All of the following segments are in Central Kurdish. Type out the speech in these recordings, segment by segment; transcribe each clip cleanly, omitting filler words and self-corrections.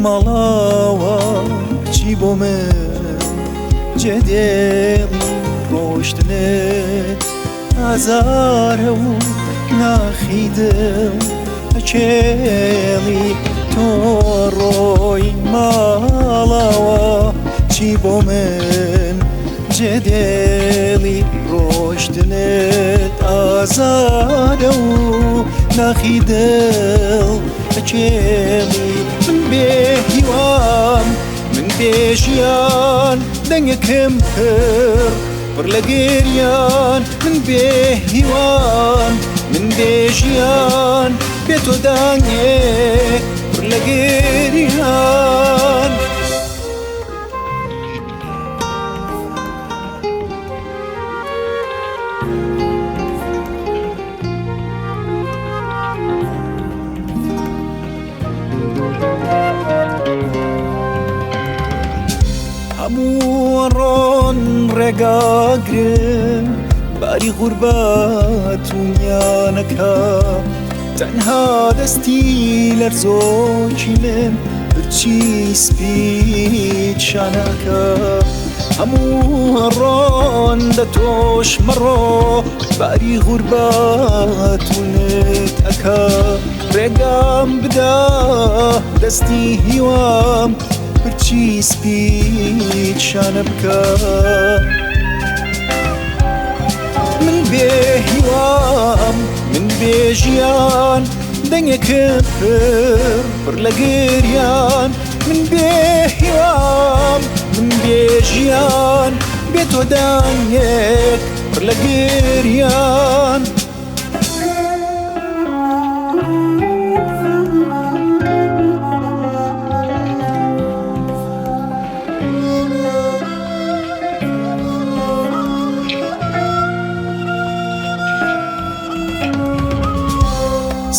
ماڵاوە چی بۆ من جێدێڵی ڕۆشتنت ئازارە و ناخی دڵ ئەکێڵی تۆ ڕۆی ماڵاوە چی بۆ من جێدێڵی ڕۆشتنت ئازارە و ناخی دڵ ئەکێڵی من بێ هیوام من بێ ژیان دەنگەکەم پڕ پڕ لە گریان من بێ هیوام من بێ ژیان بێ تۆ دەنگێک پڕ لە گریان. هەموو ڕۆن ڕێگاگرن باری غوربەت و نیانەکە تەنها دەستی لەرزۆکی من پرچی سپیت شانەکە هەموو ڕۆن دە تۆش مەڕۆ باری غوربەت و نت ئەکە ڕێگام بدە دەستی هیوام پرچی سپیت شانە بکە من بێ هیوام من بێ ژیان دەنگێکم پڕ پڕ لە گریان من بێ هیوام من بێ ژیان بێ تۆ دەنگێک پڕ لە گریان.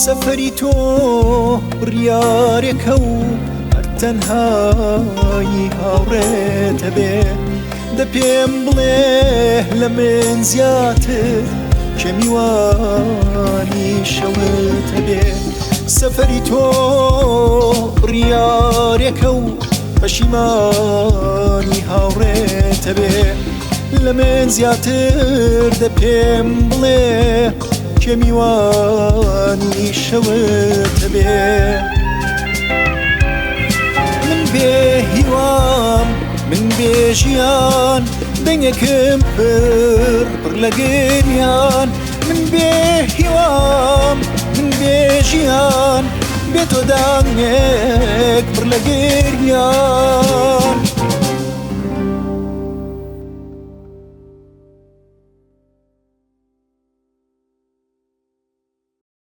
سەفەری تۆ بڕیارێکە و هەر تەنهایی هاوڕێتە بێ دە پێم بڵێ لە من زیاتر کێ میوانی شەوت هەبێ سەفەری تۆ بڕیارێکە و پەشیمانی هاوڕێتە بێ لە من زیاتر دە پێم بڵێ کێ میوانی شەوت هەبێ من بێ هیوام من بێ ژیان دەنگێکم پڕ پڕ لە گریان من بێ هیوام من بێ ژیان بێ تۆ دەنگێک پڕ لە گریان.